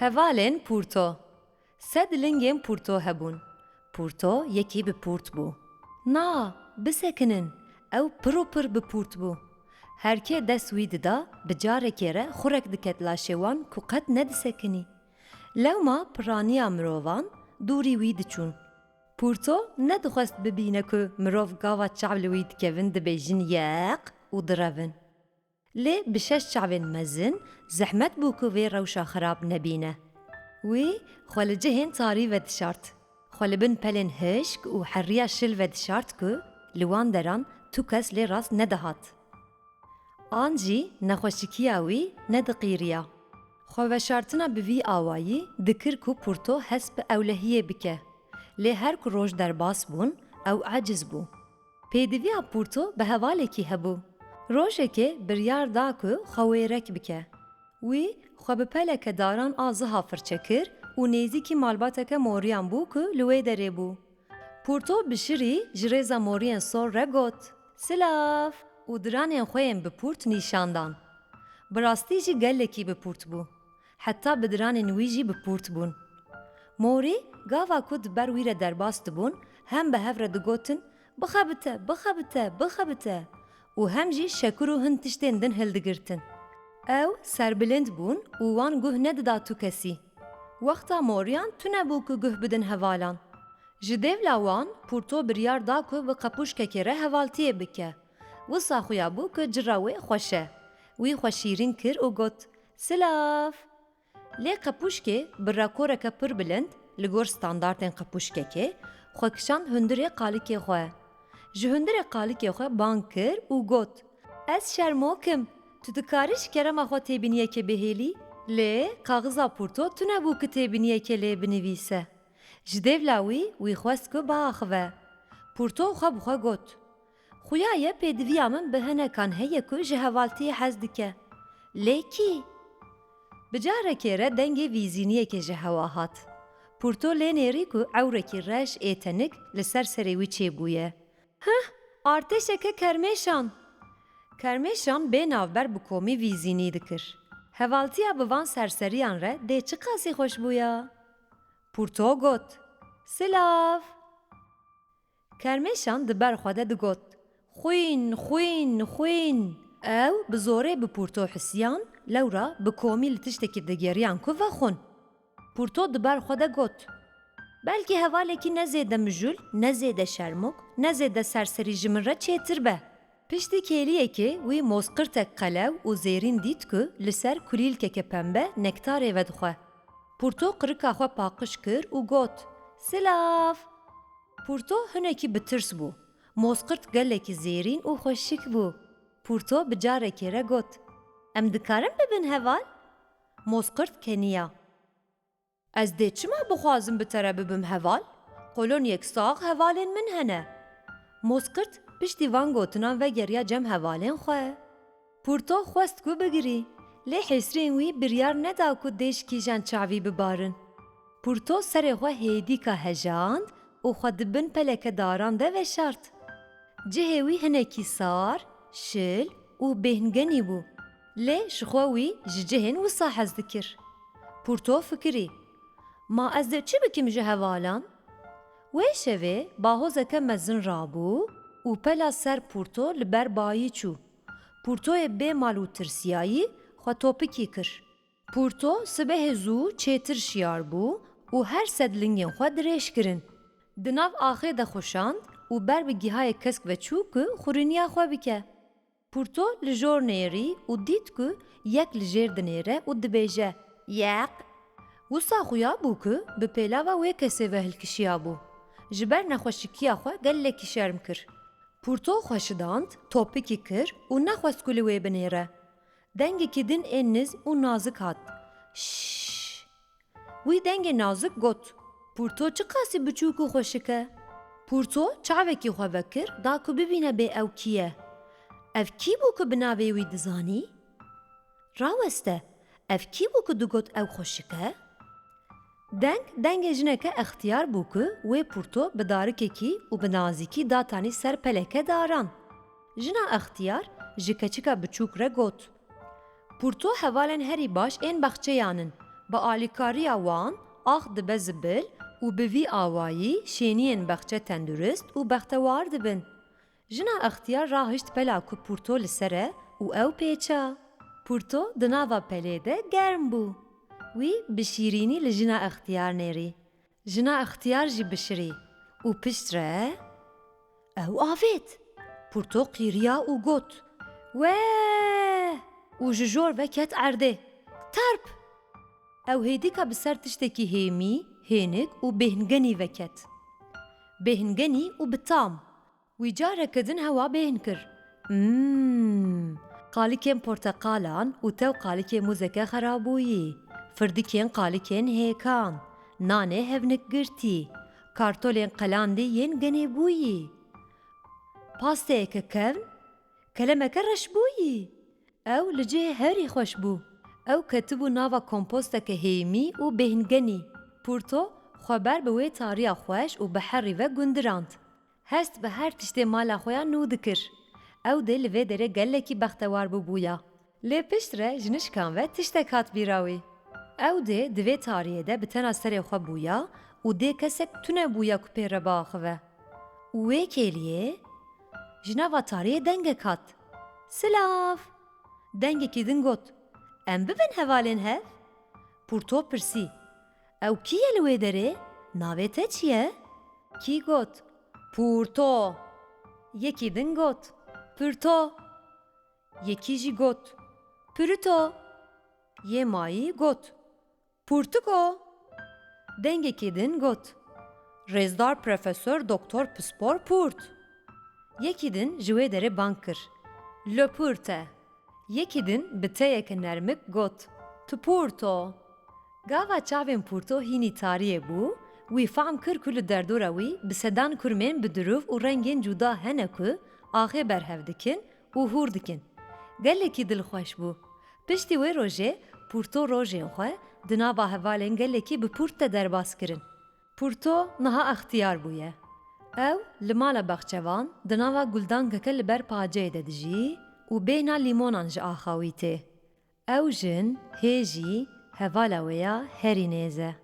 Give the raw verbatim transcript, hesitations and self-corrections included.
Hevalên Pûrto. Sed lingên pûrto hebûn. Pûrto yekî bi pûrt bû. Na, bisekinin, ew pir û pir bi pûrt bû. Her kê dest wî dida, bi carekê re xurek diket laşê wan ku qet nedisekinî. Lewma piraniya mirovan dûrî wî diçûn. Pûrto nedixwest bibîne ku mirov gava çav li wî dikevin dibêjin yeq û direvin. Lê bi şeş çavên mezin zehmet bû ku vê rewşa xirab nebîne. Wî xwe li cihên tarî vedişart. Xwe li bin pelên hişk û heriya şil vedişart ku li wan deran tu kes lê rast nedihat. An jî nexweşikiya wî nediqîriya. Xweveşartina bi vî awayî dikir ku Pûrto hest bi ewlehiyê bike. Lê her ku roj derbas bûn, ew aciz bû. Pêdiviya Pûrto bi hevalekî hebû. Rojekê biryar da ku xwe wêrek bike. Wî xwe bi peleke daran a ziha firçe kir û nêzîkî malbateke moriyan bû ku li wê derê bû. Pûrto bi şirî ji rêza moriyên sor re got, "Silav!" û diranên xwe yên bi pûrt nîşan dan. Bi rastî jî gelekî bi pûrt bû. Heta bi diranên wî jî bi pûrt bûn. Morî gava ku di ber wî re derbas dibûn, hem bi hev re digotin, "Bixebite, bixebite, bixebite!" û hem jî şekur û hin tiştên din hildigirtin. Ew serbilind bûn û wan guh nedida tu kesî. Wexta moriyan tune bû ku guh bidin hevalan. Ji dêvla wan Pûrto biryar da ku bi qepûşkekê re hevaltiyê bike. Wisa xuya bû ku cira wê xweş e. Wî xwe şîrîn kir û got, "Silav!" Lê qepûşkê bi rekoreke pir bilind, li gor standartên qepûşkekê, xwe kişand hundirê qalikê xwe. Ji hundirê qalikê xwe bang kir û got, "Ez şermok im, tu dikarî ji kerema xwe têbîniyekê bihêlî?" Lê kaxiza Pûrto tune bû ku têbîniyekê lê binivîse. Ji dêvla wî, wî xwest ku biaxive. Pûrto xwe bi xwe got, "Xuya ye pêdiviya min bi hinekan heye ku ji hevaltiyê hez dike. Lê kî?" Bi carekê re dengê vîzîniyekê ji hewa hat. Pûrto lê nêrî ku ewrekî reş ê tenik li ser serê wî çêbûye. "Hih, artêşeke kermêşan!" Kermêşan bê navber bi komî vîzînî dikir. Hevaltiya bi van serseriyan re dê çiqasî xweş bûya! Pûrto got, "Silav!" Kermêşan di ber xwe de digot, "Xwîn, xwîn, xwîn!" Ew bi zorê bi Pûrto hisiyan, lewra bi komî li tiştekî digeriyan ku vexwin. Pûrto di ber xwe de got, "Belkî hevalekî ne zêde mijûl, ne zêde şermok, ne zêde serserî ji min re çêtir be." Piştî kêliyekê wî mozqirtek qelew û zêrîn dît ku li ser kulîlkeke pembe nektarê vedixwe. Pûrto qirika xwe paqij kir û got, "Silav!" Pûrto hinekî bi tirs bû. Mozqirt gelekî zêrîn û xweşik bû. Pûrto bi carekê re got, "Em dikarin bibin heval?" Mozqirt keniya. "Ez dê çima bixwazim bi te re bibim heval? Kolonyek sax hevalên min hene." Mozqirt piştî van gotinan vegeriya cem hevalên xwe. Pûrto xwest ku bigirî, lê hêsrên wî biryar neda ku dê ji kîjan çavî bibarin. Pûrto serê xwe hêdîka hejand û xwe di bin peleke daran de veşart. Cihê wî hinekî sar, şil û bêhngenî bû. Lê ji xwe wî ji cihên wisa hez dikir. Pûrto fikirî, "Ma ez dê çi bikim ji hevalan?" Wê şevê bahozeke mezin rabû û pela ser Pûrto li ber bayî çû. Pûrtoyê bê mal û tirsiyayî xwe topikî kir. Pûrto sibehê zû çêtir şiyar bû û her sed lingên xwe dirêj kirin. Di nav axê de xwe şand û ber bi gihayê kesk ve çû ku xuriniya xwe bike. Pûrto li jor nêrî û dît ku yek li jêr dinêre û dibêje, "Yeq!" Wisa xuya bû ku bi pêlava wê kesê ve hilkişiyabû. Ji ber nexweşikiya xwe gelekî şerm kir. Pûrto xwe şidand, topikî kir û nexwest ku li wê binêre. Dengekî din ên niz û nazik hat. "Şşş!" Wî dengê nazik got, "Pûrto çiqasî biçûk û xweşik e." Pûrto çavekî xwe vekir, da ku bibîne bê ew kî ye. Ev kî bû ku bi navê wî dizanî? Raweste, ev kî bû ku digot ew xweşik e? Deng, dengê jineke extiyar bû ku wê Pûrto bi darikekî û bi nazîkî datanî ser peleke daran. Jina extiyar ji keçika biçûk re got, "Pûrto hevalên herî baş ên baxçeyan in. Bi alîkariya wan ax dibe zibil û bi vî awayî şêniyên baxçe tendurist û bextewar dibin. Jina extiyar rahişt pela ku Purto li ser e û ew pêça. Purto di nava pelê de germ bû. Wî bi şîrînî li jina extiyar nêrî. Jina extiyar jî bişirî û piştre ew avêt. Purto qîriya û got, "Wee!" û ji jor ve ket erdê. Terp! Ew hêdîka bi ser tiştekî hêmî, hênik û bêhngenî ve ket. Bêhngenî û bi tam. Wî careke din hewa bêhn kir. Mmm! Qalikên porteqalan û tew qalikê mûzeke xerabûyî, firdikên qalikên hêkan, nanê hevnikgirtî, kartolên qelandî yên genêbûyî, pasteyeke kevn, kelemeke reşbûyî. Ew li cihê herî xweş bû. Ew ketibû nava komposteke hêmî û bêhngenî. Purto xwe ber bi wê tariya xweş û bi herî ve gundirand. Hest bi her tiştê mala xwe ya nû dikir. Ew dê li vê derê gelekî bextewar bûbûya. Lê piştre ji nişkan ve tiştek hat bîra wî. Ew dê di vê tariyê de bi tena serê xwe bûya û dê kesek tune bûya ku pê re biaxive. Û wê kêliyê ji nava tariyê dengek hat. Silav! Dengekî din got, "Em bibin hevalên hev?" Purto pirsî, "Ew kî ye li wê derê? Navê te çi ye?" Kî got, "Purto." Yekî din got, "Purto." Yekî jî got, "Puruto." Yê mayî got, "Purtiko." Dengekî din got, "Rêzdar Profesor Doktor Pispor Purt." Yekî din ji wê derê bang kir, "Lo purte." Yekî din bi teyeke nermik got, "Tu purto." Gava çavên Purto hînî tariyê bû, wî fam kir ku li derdora wî bi sedan kurmên bi dirûv û rengên cuda hene ku axê berhev dikin û hûr dikin. Gelekî dilxweş bû. Piştî wê rojê Purto rojên xwe di nava hevalên gelekî bi purt de derbas kirin. Purto niha extiyar bûye. Ew li mala baxçevan di nava guldankeke li ber paceyê de dijî û bêhna lîmonan ji axa wî tê. Ew jin hê jî hevala wê ya herî nêz e.